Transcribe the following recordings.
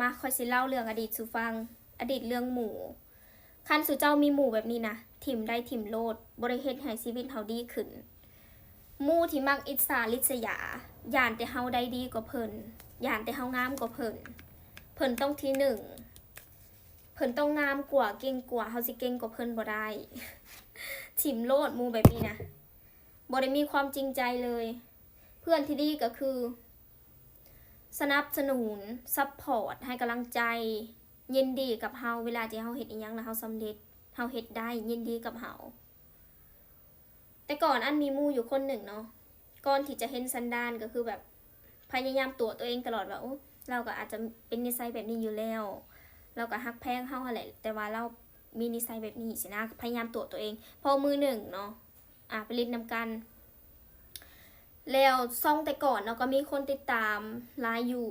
ມາ ຂ້ອຍຊິເລົ່າເລື່ອງອະດີດສູ່ຟັງ, ອະດີດເລື່ອງໝູ່. ຄັນສູ່ເຈົ້າມີໝູ່ແບບນີ້ນະ, ຖິ້ມໄດ້ຖິ້ມໂລດ, ບໍ່ໄດ້ເຮັດໃຫ້ຊີວິດເຮົາດີຂຶ້ນ. ໝູ່ທີ່ມັກອິດສາລິດສະຢາ, ຢ້ານແຕ່ເຮົາໄດ້ດີກວ່າເພິ່ນ, ຢ້ານແຕ່ເຮົາງາມກວ່າເພິ່ນ. ເພິ່ນຕ້ອງທີໜຶ່ງ, ເພິ່ນຕ້ອງງາມກວ່າ, ເກັ່ງກວ່າ, ເຮົາຊິເກັ່ງກວ່າເພິ່ນບໍ່ໄດ້. ຖິ້ມໂລດ ໝູ່ແບບນີ້ນະ, ບໍ່ໄດ້ມີຄວາມຈິງໃຈເລີຍ. ເພື່ອນທີ່ດີກໍຄື ສະໜັບສະໜູນ, ຊັບພອດ, ໃຫ້ກຳລັງໃຈ, ຍິນດີກັບເຮົາເວລາທີ່ເຮົາເຮັດອີ່ຫຍັງແລ້ວເຮົາສຳເລັດ, ເຮົາເຮັດໄດ້, ຍິນດີກັບເຮົາ. ແຕ່ກ່ອນອັນມີໝູ່ຢູ່ຄົນໜຶ່ງເນາະ, ກ່ອນທີ່ຈະເຫັນສັນດານກໍຄືແບບພະຍາຍາມຕົວະຕົວເອງຕະຫຼອດວ່າ ໂອ້ ລາວກໍອາດຈະເປັນນິໄສແບບນີ້ຢູ່ແລ້ວ, ລາວກໍຮັກແພງເຮົາຫັ້ນແຫຼະ, ແຕ່ວ່າລາວມີນິໄສແບບນີ້ຊີ້ນະ, ພະຍາຍາມຕົວະຕົວເອງ. ພໍມື້ໜຶ່ງເນາະ ອາ ໄປຫຼິ້ນນຳກັນ ແລ້ວຊ່ອງແຕ່ກ່ອນເນາະ ກໍມີຄົນຕິດຕາມຫຼາຍຢູ່.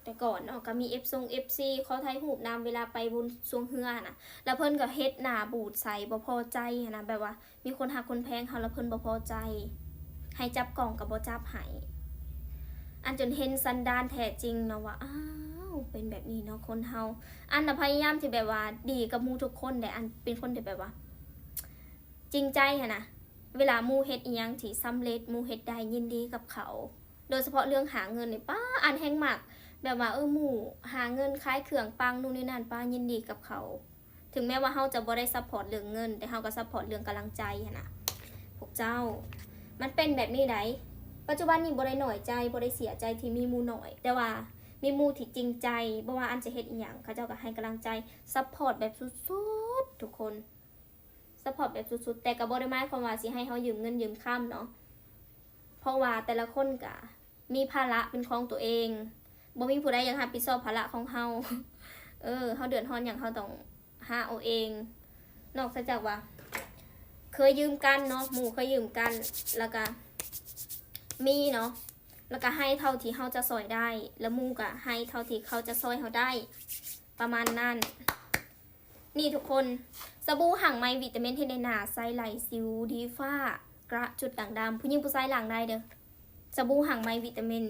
ແຕ່ກ່ອນເນາະ ກໍມີເອັຟ ຊົງ ເອັຟຊີ ຂໍຖ່າຍຮູບນຳເວລາໄປບຸນຊ່ວງເຮືອນະ, ແລ້ວເພິ່ນກໍເຮັດໜ້າບູດໃສ່ ບໍ່ພໍໃຈຫັ້ນນະ, ແບບວ່າມີຄົນຮັກຄົນແພງເຮົາ ແລ້ວເພິ່ນບໍ່ພໍໃຈ ໃຫ້ຈັບກ້ອງກໍບໍ່ຈັບໃຫ້. ອັນຈົນເຫັນສັນດານແທ້ຈິງເນາະວ່າ ອ້າວ ເປັນແບບນີ້ເນາະຄົນເຮົາ. ອັນນະພະຍາຍາມທີ່ແບບວ່າດີກັບໝູ່ທຸກຄົນແຫຼະ, ອັນເປັນຄົນທີ່ແບບວ່າຈິງໃຈຫັ້ນນະ. ເວລາໝູ່ເຮັດອີ່ຫຍັງທີ່ສຳເລັດ, ໝູ່ເຮັດໄດ້, ຍິນດີກັບເຂົາ. ໂດຍສະເພາະເລື່ອງຫາເງິນນີ້ ປ້າ ອັນແຮງມັກ ແບບວ່າ ເອີ ໝູ່ຫາເງິນຂາຍເຄື່ອງປັງ ນູ່ນນີ້ນັ້ນ, ປ້າ ຍິນດີກັບເຂົາ. ເຖິງແມ້ວ່າເຮົາຈະບໍ່ໄດ້ຊັບພອດເລື່ອງເງິນ, ແຕ່ເຮົາກໍຊັບພອດເລື່ອງກຳລັງໃຈຫັ້ນນະ ພວກເຈົ້າ. ມັນເປັນແບບນີ້ໃດ໋. ປັດຈຸບັນນີ້ບໍ່ໄດ້ໜ້ອຍໃຈ, ບໍ່ໄດ້ເສຍໃຈທີ່ມີໝູ່ໜ້ອຍ, ແຕ່ວ່າມີໝູ່ທີ່ຈິງໃຈ, ບໍ່ວ່າອັນຈະເຮັດອີ່ຫຍັງ ເຂົາເຈົ້າກໍໃຫ້ກຳລັງໃຈ, ຊັບພອດແບບສຸດໆ ທຸກຄົນ. ຊັບພອດແບບສຸດໆ, ແຕ່ກໍບໍ່ໄດ້ໝາຍຄວາມວ່າຊິໃຫ້ເຮົາຢືມເງິນຢືມຄຳເນາະ, ເພາະວ່າແຕ່ລະຄົນກະມີພາລະເປັນຂອງຕົວເອງ, ບໍ່ມີຜູ້ໃດຢາກຮັບຜິດຊອບພາລະຂອງເຮົາ. ເອີ ເຮົາເດືອດຮ້ອນຫຍັງ ເຮົາຕ້ອງຫາເອົາເອງ. ນອກເສຍຈາກວ່າເຄີຍຢືມກັນເນາະ, ໝູ່ເຄີຍຢືມກັນ ແລ້ວກະມີເນາະ, ແລ້ວກະໃຫ້ເທົ່າທີ່ເຮົາຈະຊ່ອຍໄດ້, ແລ້ວໝູ່ກະໃຫ້ເທົ່າທີ່ເຂົາຈະຊ່ອຍເຮົາໄດ້, ປະມານນັ້ນ. ນີ້ທຸກຄົນ, ສະບູ່ຫາງໄມ້ວິຕາມິນເຮັດໃຫ້ໜ້າໃສໄຫຼ, ສິວ, ດີຟ້າ, ກະຈຸດດ່າງດຳ, ຜູ້ຍິງຜູ້ຊາຍລ້າງໄດ້ເດີ້. ສະບູ່ຫາງໄມ້ວິຕາມິນ